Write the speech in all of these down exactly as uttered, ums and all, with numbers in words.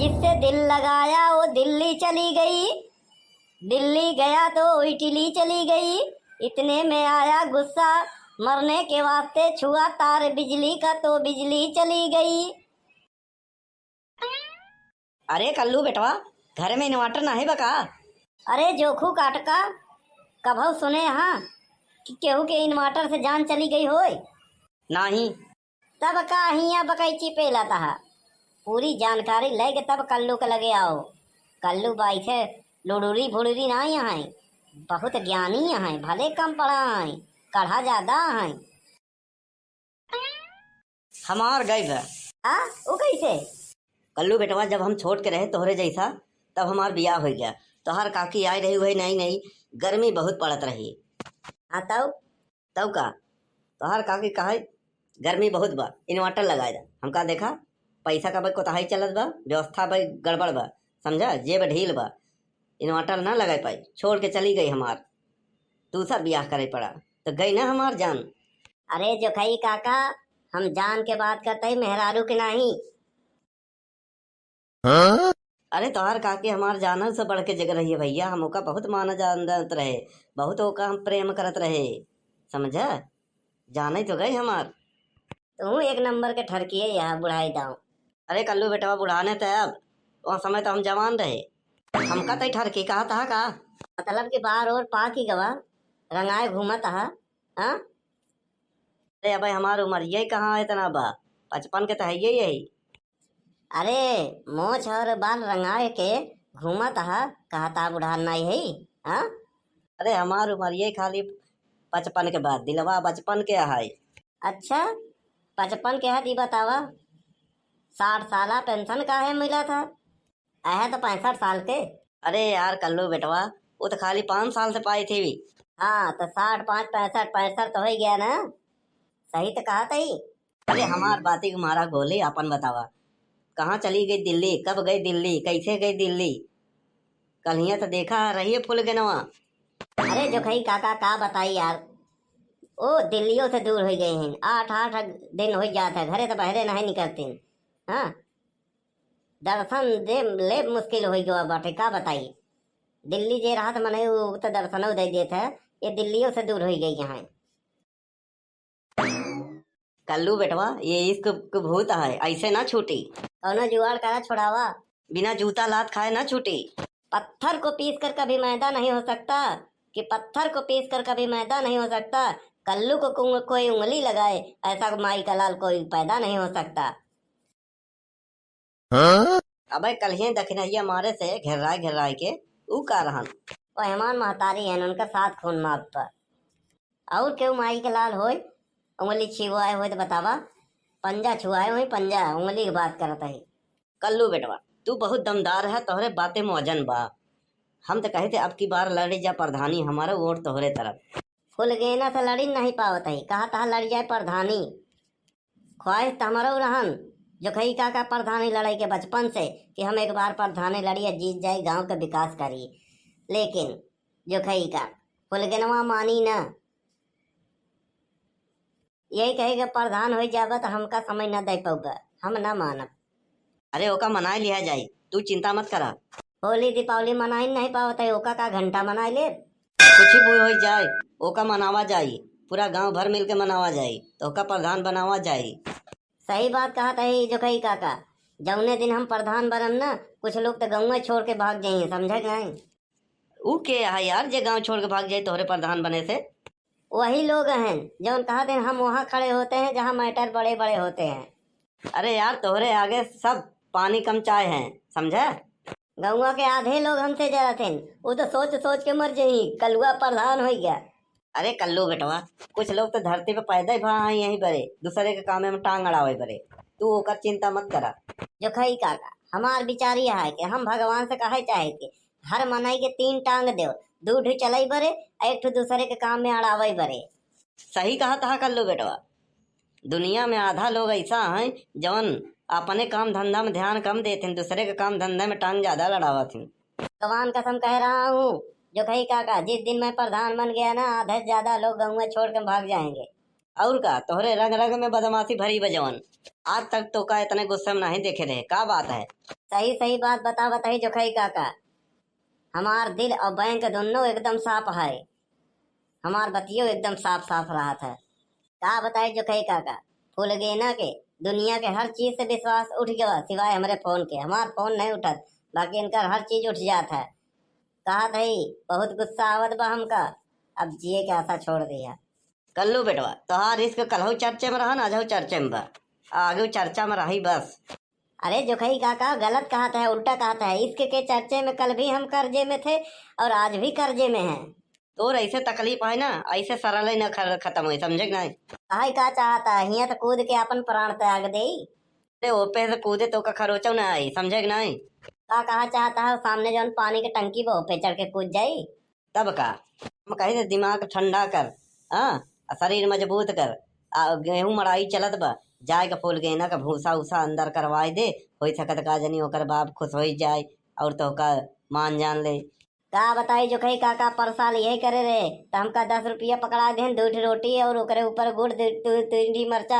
इससे दिल लगाया, वो दिल्ली चली गई। दिल्ली गया तो इटली चली गई। इतने में आया गुस्सा, मरने के वास्ते छुआ तार बिजली का तो बिजली चली गई। अरे कल्लू बेटवा, घर में inverter नाहीं बा का? अरे जोखू काटका, कभउ सुने हाँ कि केहू के inverter से जान चली गई होय? नाहीं। तब का हियाँ बकैची पेलत हा? पूरी जानकारी लैके तब कल्लू के लगे आओ। कल्लू बाइसे लुड़ुरी भुड़ुरी नाहीं अहइँ, बहुत ज्ञानी अहइँ, भले कम पढ़ा अहइँ, कढ़ा ज्यादा अहइँ। हमार गई बा। आ, उ कैसे? कल्लू बेटवा, जब हम छोट के रहे तोहरे जैसा, तब हमार बियाह होइ गया। तोहार काकी आई रही, वही नई नई, गर्मी बहुत पड़त रही। हाँ, तब? तब का? तोहार काकी कहे, "गर्मी बहुत बा, inverter लगाए दा।" हमका देखा, पैसा का भाई कोताही चलत बा, व्यवस्था भाई गड़बड़ बा, समझा, जेब ढील बा, inverter ना लगाए पाई, छोड़ के चली गई हमार। दूसर बियाह करे पड़ा, तो गई ना हमार जान। अरे जोखई काका, हम जान के बात करत ही, मेहरारू के नाहीं। हाँ? अरे तोहार काकी हमार जानल से बढ़ के जग रही है भैया, हम ओका बहुत माना जानत रहे, बहुत ओका हम प्रेम करत रहे, समझा? जाने तो गई हमार। तू एक नंबर के ठरकिए यह बुढ़ाई दाव। अरे कल्लू बेटवा, बुढ़ाने ते अब, वह समय तो हम जवान रहे। हमका तई ठरकी कहा था का? मतलब कि बार और पाकी गवा, रंगाए घूमत हा, हाँ? अरे अबे हमार उमरिया ही कहाँ इतना बा, पचपन के तो है ही यही। अरे मोछ और बाल रंगाए के घूमत हा, कहता बुढ़ान नाई है, हाँ? अरे हमार उमरिया ही खाली पचपन के बाद, दिलवा बचपन के है। अच्छा, पचपन के है, दी बतावा, साठ साला पेंशन काहे मिला था? अहे तो पैंसठ साल के। अरे यार कल्लू बेटवा, वो तो खाली पाँच साल से पाई थी। हाँ, तो साठ पाँच पैंसठ, पैंसठ तो होइ गया ना, सही तो कहा तई। अरे हमार बाती के मारा गोली, अपन बतावा, कहाँ चली गई दिल्ली, कब गई दिल्ली, कैसे गई दिल्ली? कल हियाँ तो देखा रही है फुलगेनवा। अरे जोखई काका का बताई यार, ओ दिल्लियों से दूर होइ गई हैं, आठ आठ दिन होइ जात है, घरे तो बहरे नहीं निकलती। हाँ, दर्शन दे ले मुश्किल होइ गवा बाटे, का बताई। दिल्ली जे रहत मनई उ तो दर्शनो दे देत है, ये दिल्लियों से दूर होइ गई यहाँ। कल्लू बेटवा, ये इश्क के भूत है, ऐसे ना छूटी। कौनो जुगाड़ करा छुड़ावा। बिना जूता लात खाए ना छूटी। पत्थर को पीस कर कभी मैदा नहीं हो सकता, कि पत्थर को पीस कर कभी मैदा नहीं हो सकता। कल्लू को कुंग-, कोई उंगली लगाए, ऐसा माई का लाल कोई पैदा नहीं हो सकता। हाँ? अबे कल्हिये दखिनहिया मारे से घेर्राए घेर्राए के ऊ का रहन? ओ हमार महतारी हन, उनका सात खून माफ बा। और केहू माई के लाल होय, उंगली छिवाए होय तो बतावा, पंजा छुआए होय, पंजा, उंगली के बात करत है। कल्लू बेटवा, तू बहुत दमदार है, तोहरे बातें में वजन बा। हम तो कहे थे अब की बार लड़ी जा प्रधानी, हमारा वोट तोहरे तरफ। फुलगेना से लड़ी नहीं पावत है, कहा तहा लड़ी जाए प्रधानी। ख्वाहिश त हमरो रहन, जोखई काका प्रधानी लड़ाई के बचपन से, कि हम एक बार प्रधानी लड़ी आ जीत जाई, गांव के विकास करी। लेकिन जोखई का फुलगेनवा मानी न, यही कहे के प्रधान होइ जाबा त हमका समय न दे पउबा, हम न मानब। अरे ओका मनाए लिया जाई, तू चिंता मत करा। होली दीपावली मनाई नहीं पावत है, ओका का घंटा मनाए ले? कुछ भी होइ जाए, ओका मनावा जाई, पूरा गांव भर मिलके मनावा जाई, तो ओका प्रधान बनावा जाई। सही बात कहत है जोखई काका, जौने दिन हम प्रधान बनम ना, कुछ लोग तो गौवा छोड़ के भाग जाइए, समझे कि नहीं? ऊ के है यार जे गांव छोड़ के भाग जाए तोहरे प्रधान बने से? वही लोग हैं जौन कहत हैं हम वहाँ खड़े होते हैं जहाँ मैटर बड़े बड़े होते हैं। अरे यार तोहरे आगे सब पानी कम चाय हैं, समझे? गौवा के आधे लोग हमसे जरत हैं, वो तो सोच सोच के मर जाई, कलुआ प्रधान होइ गया। अरे कल्लू बेटवा, कुछ लोग तो धरती पे पैदा ही भा हैं यहीं बरे, दूसरे के कामे में टांग अड़ावे बरे, तू ओकर चिंता मत करा। जोखई काका, हमार विचार यह है कि हम भगवान से कहे चाहे कि हर मनई के तीन टांग देव, दू ठो चलई बरे, एक ठो दूसरे के काम में अड़ावई बरे। सही कहा तहा कल्लू बेटवा, दुनिया में आधा लोग ऐसा हैं जवन अपने काम धंधा में ध्यान कम देत हैं, दूसरे के काम धंधा में टांग ज्यादा लड़ावत हैं। भगवान कसम कह रहा हूँ जोखई काका, जिस दिन मैं प्रधान बन गया ना, आधे से ज्यादा लोग गौवा छोड़ के भाग जाएंगे। और का, तोहरे रग रग में बदमाशी भरी बा जवन। आज तक तोका इतने गुस्से में नहीं देखे रहे, का बात है? सही सही बात बता, बताई जोखई काका। हमार दिल और बैंक दोनों एकदम साफ है, हमार बतियो एकदम साफ साफ रहत है। का बताई जोखई काका, फूलगेना के दुनिया के हर चीज से विश्वास उठ गवा, सिवाय हमरे फोन के। हमार फोन नहीं उठत, बाकी इनकर हर चीज उठ जात है। कहत है, बहुत गुस्सा आवत बा हमका, अब जिए के आशा छोड़ दिया। कल्लू बेटवा, तोहार इश्क कलहू चर्चे में रहा ना, आजहू चर्चे में बा, आगे चर्चा में रही बस। अरे जोखई काका, गलत कहत है, उल्टा कहत है। इश्क के चर्चे में कल भी हम कर्जे में थे और आज भी कर्जे में हैं। तोर ऐसे तकलीफ है ना, ऐसे सरल ही ना ख-, खत्म होई, समझे कि नहीं? कहई का चाहता है, हियां तो कूद के अपन प्राण त्याग देई। अरे ओपे से कूदे तोका खरोचो ना आई, समझे कि नहीं? का कहा चाहता है, सामने जौन पानी के टंकी बा, ओपे चढ़ के कूद जाई? तब का, हम कही थे दिमाग ठंडा कर, हाँ, आ शरीर मजबूत कर। आ गेहूं मड़ाई चलत बा, जाए के फूलगेना का भूसा उसा अंदर करवाए दे, होई सकत का जनी ओकर बाप खुश होई जाए और तोहका मान जान ले। का बताई जोखई काका, पर साल यही करे रहे, त हमका दस रुपया पकड़ा देहन, दू ठी रोटी और ओकरे ऊपर गुड़, दू, दू, तीन ठी मरचा।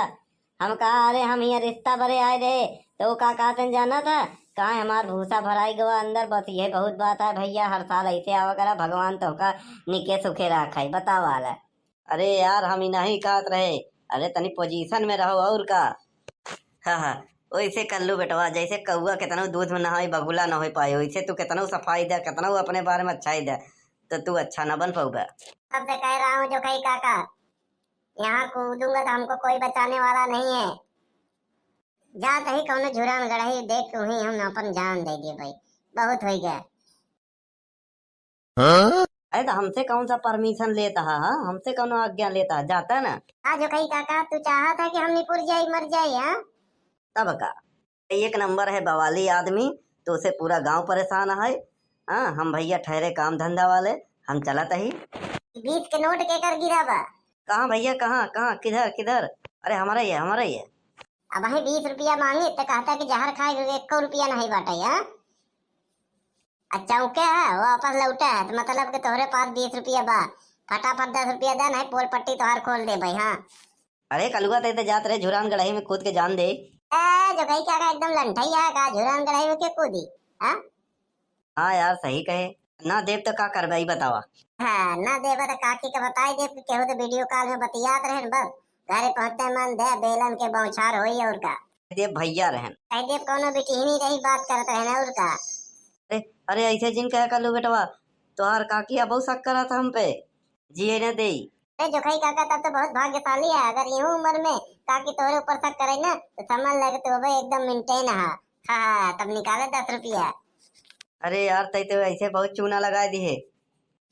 हम कहा, अरे हम हियां रिश्ता बरे आए रहे, तो वो का कहते हैं जाना था, कहा हमार भूसा भराई गवा अंदर, बस यही बहुत बात है भैया, हर साल ऐसे आवा करा, भगवान तोहका निके सुखे रखे, बतावा ला। अरे यार, हम ही नहीं कहत रहे, अरे तनी पोजीशन में रहो और का। हाँ, हाँ, वैसे कल्लू बेटवा, जैसे कौआ केतनो दूध में नहाई, बगुला न हो पाए, वैसे तू केतनो सफाई दे, केतनो अपने बारे में अच्छाई दे, तो तू अच्छा न बन पउबे। सबसे कह रहा हूँ जोखई काका, यहाँ कूदूंगा तो हमको कोई बचाने वाला नहीं है। जात ही कौनो झुरान गड़ही देख के वहीं हम अपन जान दे दिए भाई, बहुत हो गया। हाँ? अरे तो हमसे कौन सा परमिशन लेता है, हाँ? हमसे कौन आज्ञा लेता है, जाता ना। आज जोखई काका, तू चाहत है कि हम निपुर जाई, मर जाई, हाँ? तब का, एक नंबर है बवाली आदमी, तो उसे पूरा गांव परेशान है। हाँ, हम भैया ठहरे काम धंधा वाले, हम चलत ही। बीस के नोट के कर गिरा बा? कहाँ भैया, कहाँ, कहाँ, किधर, किधर? अरे हमारा ये, हमारा ये। अब वही बीस रुपया मांगी तो कहता कि जहर खाए के एको रुपया नहीं बाटे, हाँ? अच्छा, ओके है, वापस लौटे है, तो मतलब कि तोहरे पास बीस रुपया बा, फटाफट दस रुपया दे, नहीं पोल पट्टी तोहार खोल दे भाई, हाँ। अरे कलुआ, ते तो जात रहे झुरान गड़ही में कूद के जान दे। ए, जोखई काका एकदम लंठई है का, झुरान गड़ही में के कूदी, हाँ? हाँ यार, सही कहे, ना देब तो का करबे, ई बतावा। हाँ, ना देबा तो काकी के बताई देब कि केहू तो वीडियो कॉल में बतियात रहन, बस घरे पहुँचते मन दे बेलन के बौछार होई और का। देब भैया रहन। कह देब कौनो बिटिहनी रही बात करत रहन और का। अरे, अरे ऐसे जिन कहे कल्लू बेटवा, तोहार काकी अब बहुत शक करत हम पे, जिए न देई। अरे जोखई काका, तब तो बहुत भाग्यशाली है, अगर यूं उम्र में काकी तोहरे ऊपर शक करे ना तो समझ ले कि तू अबे एकदम मेंटेन है। हाँ, हाँ, तब निकाले दस रुपया। अरे यार, तै तो ऐसे बहुत चूना लगा दिहे।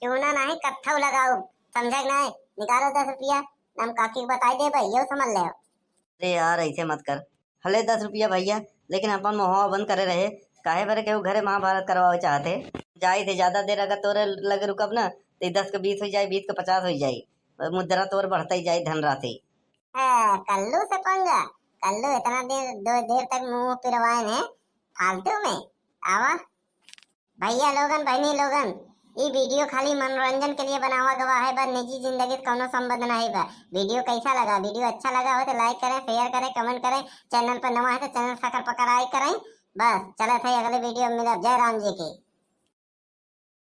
चूना नहीं, कत्थऊ लगाऊ, समझे कि नहीं? निकालो दस रुपया, हम काकी के बताई देबे, यो समझ ले। अरे यार, ऐसे मत कर। हले दस रुपया भैया, लेकिन अपन मुहवा बंद करे रहे। काहे बरे केहू घरे महाभारत करवावे चाहते? जाई थे, ज्यादा देर अगर तोरे लगे रुकब ना, तो ई दस के बीस हो जाई, बीस के पचास हो जाई, मुद्रा तोर बढ़ते ही जाई धनराशि। ए, कल्लू से पंगा? कल्लू इतना देर, दो देर तक मुंह पिरवाए ने फालतू में। आवा। भैया लोगन, बहनी लोगन, ई वीडियो खाली मनोरंजन के लिए बनावा गवा है, बस निजी जिंदगी से कौनो संबंध नहीं बा। वीडियो कैसा लगा? वीडियो अच्छा लगा हो तो लाइक करें, शेयर करें, कमेंट करें। चैनल पर नवा है तो चैनल सकर पकड़ाई करें। बस चलत है, अगले वीडियो में मिलब। जय राम जी की।